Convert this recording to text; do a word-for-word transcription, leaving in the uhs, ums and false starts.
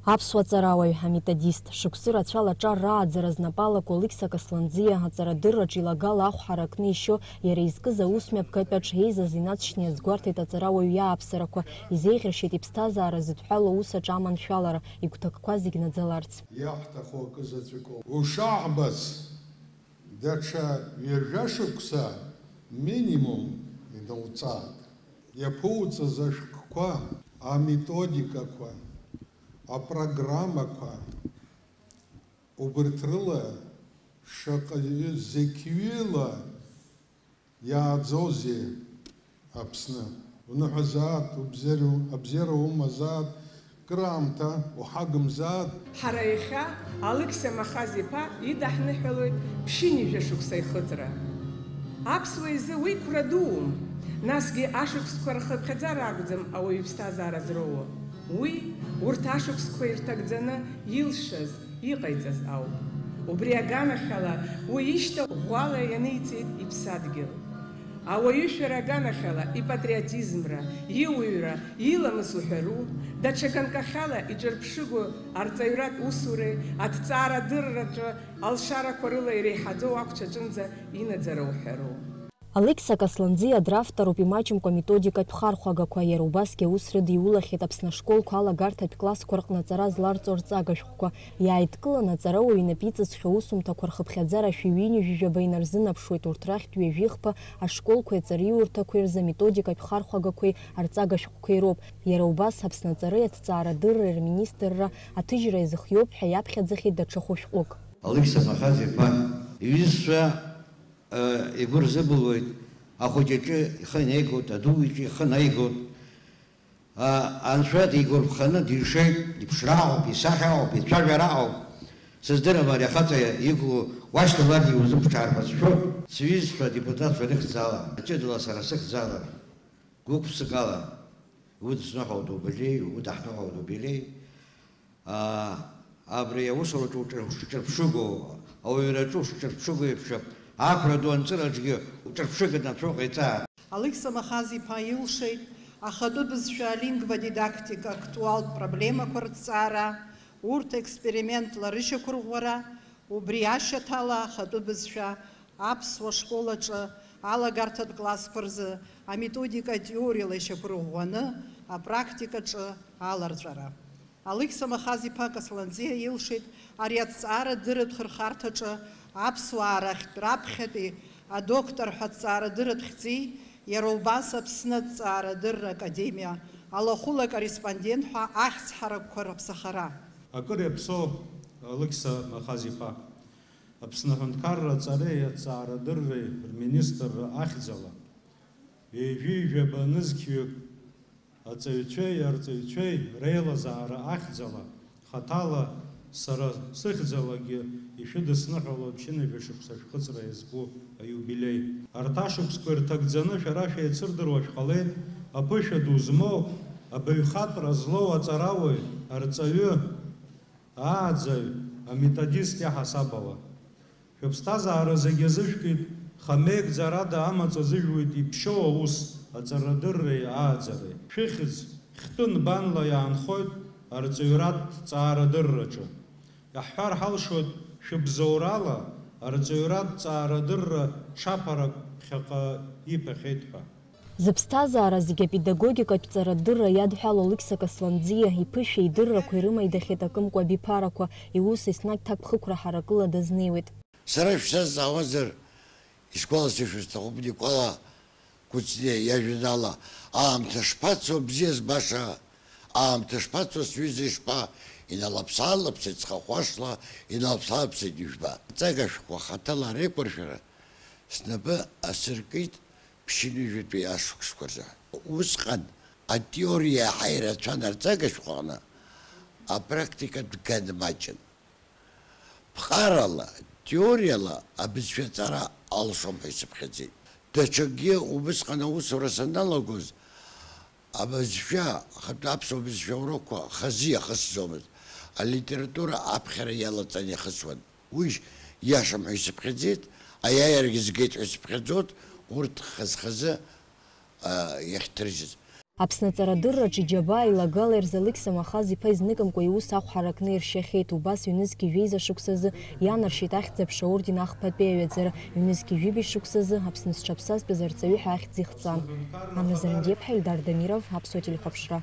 Аԥсуа ҵарауаҩ, аметодист, шықәсы рацәала аҿар рааӡара знапы алаку Алықьса Касланӡиа аҵарадырраҿы илагала ахә ҳаракны ишьо, иара изкыз аус мҩаԥгатә аҿы еизаз инаҵшьны иазгәарҭеит аҵарауаҩ иааԥсарақәа, изеиӷьаршьеит иԥсҭазаара зыдҳәалоу аус аҿы аманшәалара, игәҭакқәа зегь наӡаларц. Иаҳҭаху акы заҵәык ауп. Ушаҳбац, даҽа ҩажәа шықәса минимум инауҵааит. Иаԥуҵаз ашәҟәқәа, аметодикақәа, апрограммақәа, убырҭ рыла шаҟаҩы зықьҩыла иааӡозеи Аԥсны? Уныҳәазаат, убзиара-, абзиара умазаат, кыраамҭа уҳагымзаат. Ҳара иахьа Алықьса Махаз-иԥа идаҳныҳәалоит ԥшьынҩажәа шықәса ихыҵра. Аԥсуа изы уи қәра дуум, насгьы ашықәсқәа рхыԥхьаӡара акәӡам ауаҩы иԥсҭазаара зроуа. Уи, урҭ ашықәсқәа ирҭагӡаны илшаз, иҟаиҵаз ауп. Убри аганахьала, уи ишьҭа ӷәӷәала ианиҵеит иԥсадгьыл. Ауаҩышәара аганахьала ипатриотизмра, иуаҩра, иламыс уҳәару, даҽа ганкахьала иҿырԥшыгоу арҵаҩратә усуреи аҭҵаарадырраҿы алшарақәа рыла иреиҳаӡоу ақәцәаҿынӡа инаӡара уҳәару. Алықьса Касланӡиа дравторуп имаҷымкәа аметодикатә хархәагақәа, иара убасгьы аус рыдиулахьеит Аԥсны ашколқәа алагарҭатә классқәа рҟны аҵара зларҵо арҵага шәҟәқәа. Иааидкыланы аҵарауаҩ инапы иҵызхьоу аусумҭақәа рхыԥхьаӡара шәи ҩынҩажәи жәаба инарзынаԥшуеит, урҭ рахьтә ҩажәихԥа ашколқәеи аҵараиурҭақәеи рзы аметодикатә хархәагақәеи арҵага шәҟәқәеи роуп. Иара убас Аԥсны аҵареи аҭҵаарадырреи рминистрра аҭыжьра иазыхиоуп ҳәа иаԥхьаӡахьеит даҽа хәышәҟәык. Алықьса Махаз-иԥа иҩызцәа, э, игәы рзыбылуеит, ахәыҷ иҿы ихы наигоит, аду иҿы ихы наигоит. А, анцәа дигәарԥханы дишеит, иԥшра аҟоуп, исахьа аҟоуп, ицәажәара аҟоуп. Сыздырам ари ахаҵа иқәлоу, уашьҭаларгьы иузымԥшаар ҳәа сшәоит. Сҩызцәа адепутатцәа рыхьӡала, ҷыдала сара сыхьӡала, гәык-ԥсыкала, иудысныҳәалоит убри, иудаҳныҳәалоит убри. Аа, абри аусураҿы уҿы-, ушҿырԥшыгоу, ауаҩраҿы ушҿырԥшыгоу еиԥш, ақәра ду анҵыраҿгьы уҿырԥшыганы ацәа уҟаиҵааит. Алықьса Махаз-иԥа илшеит ахатәы бызшәа алингводидактика актуалтә проблемақәа рыҭҵаара, урҭ експериментла рышьақәырӷәӷәара, убри ашьаҭала ахатәы бызшәа аԥсуа школ аҿы алагарҭатә классқәа рзы аметодика атеориала ишьақәырӷәӷәаны апрактикаҿы аларҵәара. Алықьса Махаз-иԥа Касланӡиа илшеит ари аҭҵаарадырратә хырхарҭаҿы аԥсуаа рахьтә раԥхьатәи адоктор ҳәа аҭҵаарадырратә хьӡи, иара убас Аԥсны аҭҵаарадырра академиа алахәыла акорреспондент ҳәа ахьӡ ҳаракқәа раԥсахара. Акыр иаԥсоу Алықьса Махаз-иԥа, Аԥсны аҳәынҭқарра аҵареи аҭҵаарадырреи рминистрра ахьӡала, ҩажәи-жәаба нызқьҩык аҵаҩцәеи арҵаҩцәеи реилазаара ахьӡала, хаҭала, сара сыхьӡалагьы ишәыдысныҳәалоит ԥшьынҩажәа шықәса шәхыҵра иазку аиубилеи. Арҭ ашықәсқәа ирҭагӡаны шәара шәеицырдыруа шәҟалеит, аԥышәа ду змоу, абаҩхатәра злоу аҵарауаҩ, арҵаҩы, ааӡаҩ, аметодист иаҳасабала. Шәыԥсҭазаара зегьы азышәкит, хамеигӡарада амаҵ азыжәуеит иԥшьоу аус, аҵарадырреи ааӡареи. Шәыхьӡ хьтәы нбанла иаанхоит арҵаҩратә ҭҵаарадырраҿы. Иаҳҳәар ҳалшоит, шәыбзоурала арҵаҩратә ҭҵаарадырра ҽаԥарак ԥхьаҟа иԥахьеит ҳәа. Зыԥсҭазаара зегьы апедагогикатә ҵарадырра иадҳәалоу Алықьса Касланӡиа иԥышәеи идыррақәеи рымаидахьеит акымкәа абиԥарақәа, иус еснагь ҭакԥхықәра ҳаракыла дазнеиуеит. Сара шәсазҵаауазар, исгәаласыршәо сҭахуп Никәала Кәыҵниа иажәеинраала, аамҭа шԥацо, бзиаз баша, аамҭа шԥацо, сҩыза ишԥа, иналаԥс-аалаԥсеит ҵхахәашла, иналаԥс-аалаԥсеит ижәба. Аҵага шәҟәқәа хаҭала реиқәыршәара снапы асыркит ԥшьынҩажәатәи ашықәсқәа рзы. Усҟан атеориа иаҳа ирацәан арҵага шәҟәы аҟны, апрактика дган маҷын. Ԥҟарала, теориала абызшәа аҵара алшом ҳәа исыԥхьаӡеит. Даҽакгьы, убысҟан аусура саналагоз, абызшәа, ахатәы аԥсуа бызшәа аурокқәа хазы иахысӡомызт, алитература аԥхьара иалаҵан иахысуан. Уи иашам ҳәа исыԥхьаӡеит, аиааирагьы згеит ҳәа исыԥхьаӡоит, урҭ хаз-хазы, а, иахьҭрыжьыз. Аԥсны аҵарадырраҿы иџьабаа илагала Ерзалықь Самахаз-иԥа изныкымкәа иус ахә ҳаракны иршьахьеит. Убас ҩнызқьи жәеиза шықәсазы ианаршьеит ахьӡ-аԥша аорден ахԥатәи аҩаӡара, ҩнызқьи жәибжь шықәсазы Аԥсны зҽаԥсазтәыз арҵаҩы ҳәа ахьӡ ихҵан. Амра Зарандиаԥҳа, Ельдар Дамиров, Аԥсуа телехәаԥшра.